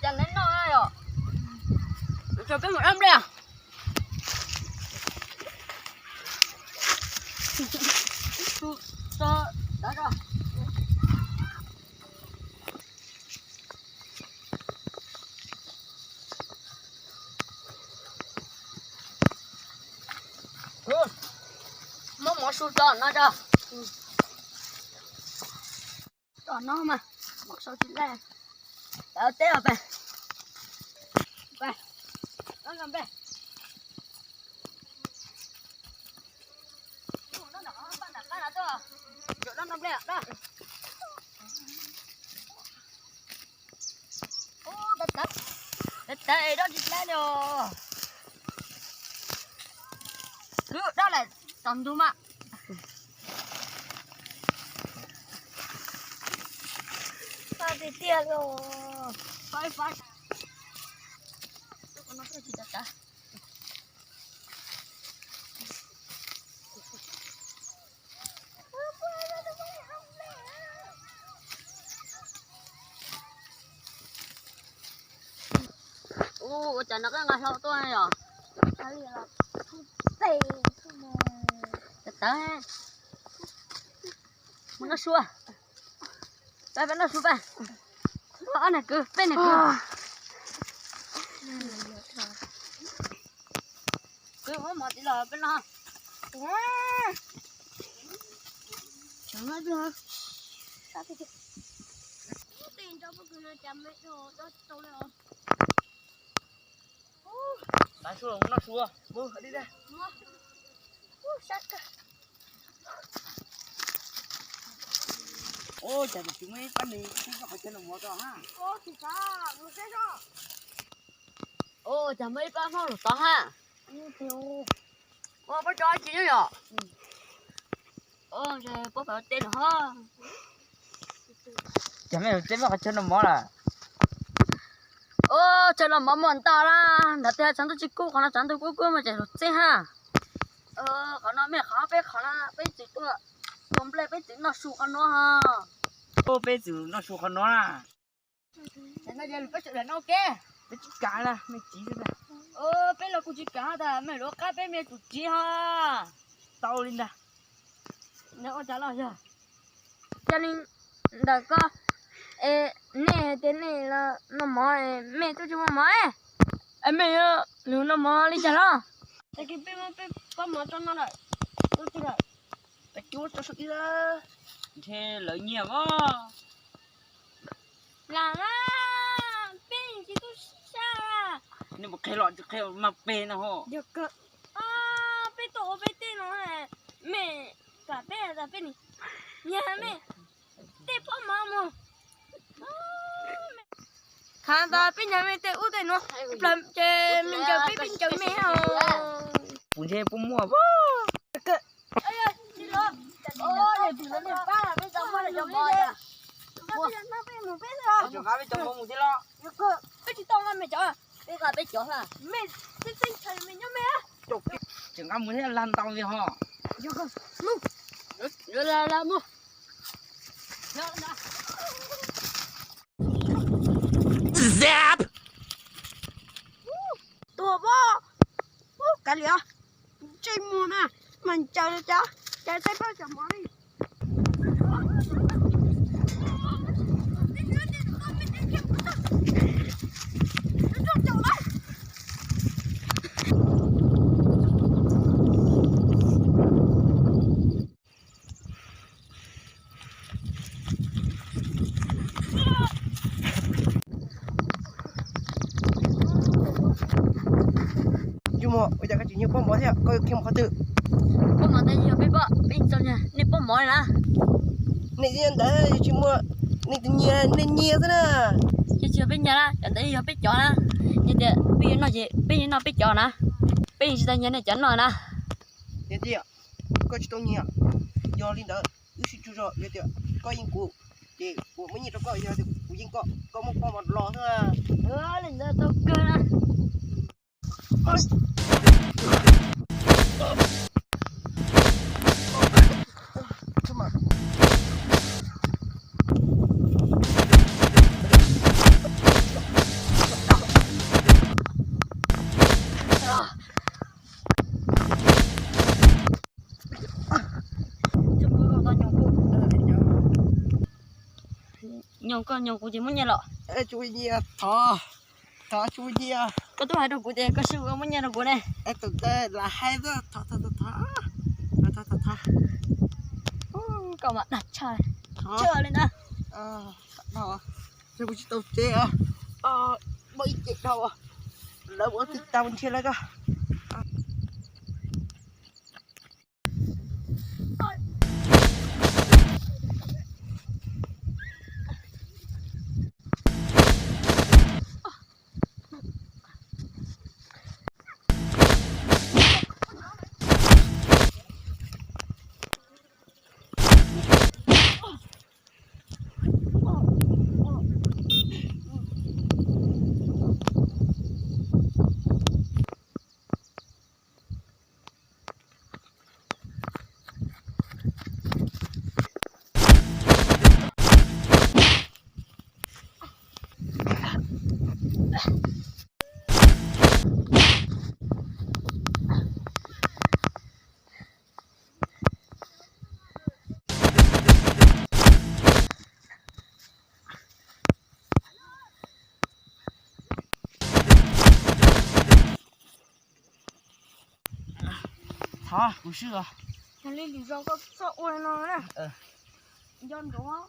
Cas neb noj yom? Peb mus dab nplej. Muab mov su tso no tso. Tso no mas, mov sau tsis laj. Cov teb os pe. Pe. Noj nplej. Noj nplej. Tab tab es dab tsis dab li os. Kwv dab lawm tom ntug mas. Tiag tiag los. Fab fab. Ua cas nws qab nqa hlau tuaj yom? Tawv, mus noj su. Peb, peb noj su peb. Ob niag kwv, peb niag kwv. Kwv muab mov txiv los peb noj. Noj su, noj su. Ua cas tsis muaj ib pab neeg txib noj qhov chaw noj mov tso ha? Ua cas muaj ib pab noj los tod ha? Ua pab tso tsis nyob yom? Pab pab tej los ho. Cas mej txib noj qhov chaw noj mov lawm? Ua chaw noj mov muaj ntau lawm, ntawd twb tshav ntuj tsis kub, qhov no tshav ntuj kub kub mas cas tsis txib ha. Qhov no mej qhov peb qhov no peb txiv tuaj tua nplej peb txiv noj su qhov no ha. Ua peb txiv noj su qhov no na. Peb tsis kam na, mej txiv xwb ntag. Peb los kuj tsis kam tas mej lub qab peb mej tus txiv ha. Tau li ntag. Neb ua cas los yog? Cas li ntawm ko es nej hais tias nej los noj mov, mej twb tsis muaj mov es mej yuav los noj mov li cas los? Tag kis peb muab peb pob mov tso no lawm. Peb cuab tso sawv ib lawm, ntshe lawv nyiag os. Lam na, peb tsis tub sab. Nej mus qhia los tsis qhia mas pem no ho. Yog kawg, peb tuaj ua peb tej no, mej kam peb tas peb nyiag mej tej pob mov mus. Thaum ntawd peb nyiag mej tej ub tej no, ces mej ncaws peb, peb ncaws mej os. Kuv ntshe puas muaj. Peb tsis tau nqa mej cov, peb nqa peb cov na. Mej tseem nqa mus thiab lag ntau li ho. Tua pob, kav liam, ntsej muag na, mas ncaws cov, cov tej pob cov mov li. Ntsej muag, ua cas koj tsis nyiag pob mov thiab, koj yuav khiav mus qhov twg? Pob mov ntawd yog peb pob, peb tsis tau nyiag nej pob mov li na. Nej ntawd yog tsis muaj, nej tus nyiag nej nyiag xwb na. Yog tsis yog peb nyiag na, cov ntawd yog peb cov na. Yog tias peb yuav noj ces peb yeej noj peb cov na. Peb yeej tsis tau nyiag nej cov noj na. Yog tias koj tsis tau nyiag, yog li ntawd wb sib tsuj zog, yog tias koj yeej kuv, ces kuv muab nyiaj rau koj, yog tias kuv yeej koj, koj muab pob mov los xwb. Li ntawd tau kawg na. Koj nyob kuv ces muab nyiaj los. Tsis ua nyiaj, thov, thov tsis ua nyiaj. Koj twb hais rau kuv tias koj sib ua muab nyiaj rau kuv ne. Tus ntawd lam hais, thov, thov, thov, thov, thov. Koj mas dag tshaj, tshaj li ntawd. Kuv tsis tau tsev, muaj ib ce dhau, lawv ua tib tau nrhiav lawv koj. Thov kuv swb os. Yog li lwm zaus koj txhob ua li no na. Nco ntsoov.